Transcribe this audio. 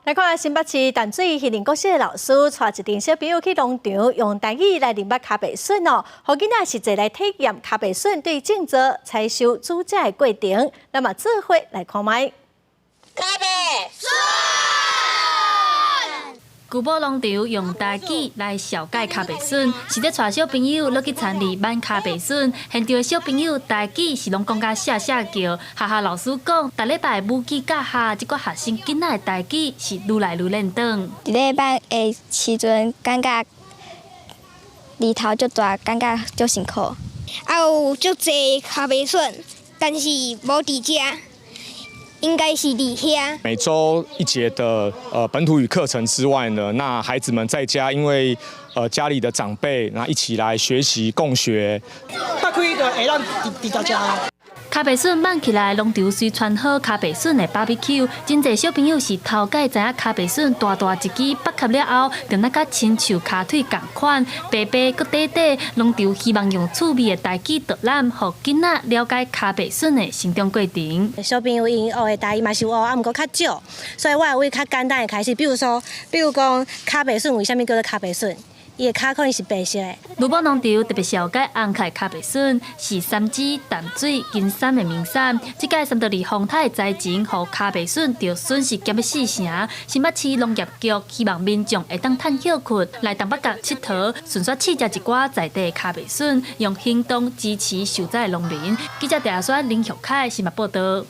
來看新北市淡水興林國小的老師，帶一陣小朋友去農場，用台語來認捌跤白筍哦，予囡仔實際來體驗跤白筍對種植、採收、煮食的過程。咱嘛做伙來看覓。跤白筍。古堡農場用台語來紹介跤白筍，是咧帶小朋友落去田裡挽跤白筍。現場的小朋友台語是攏講甲謝謝叫。學校老師講，逐禮拜母語教下，這寡學生囡仔的台語是愈來愈輪轉。佇咧挽的時陣，感覺日頭足大，感覺足辛苦。啊，有足濟跤白筍，但是無佇遮。應該是佇遐。每週一節的本土語課程之外呢，那孩子們在家，因為家裡的長輩，那一起來學習共學。打開就會當佇佇食。跤白筍挽起來，農場隨傳好跤白筍的 barbecue，真濟小朋友是頭擺知影跤白筍大大一支，剝殼了後，就若佮親像跤腿仝款，白白閣短短。農場希望用趣味的台語導覽，予囡仔了解跤白筍的成長過程。小朋友𪜶學的台語嘛是有學，啊，毋過較少，所以我會為較簡單的開始，比如說，比如講跤白筍為啥物叫做跤白筍？伊的跤可能是白色的。盧寶農場特別紹介紅凱跤白筍，是三芝、淡水、金山的名產。這擺三都二風颱的災情，予跤白筍著損失減欲四成。新北市農業局希望民眾會當趁歇睏來東北角𨑨迌，順紲試食一寡在地的跤白筍，用行動支持受災農民。記者鄭阿選、林玉凱新聞報道。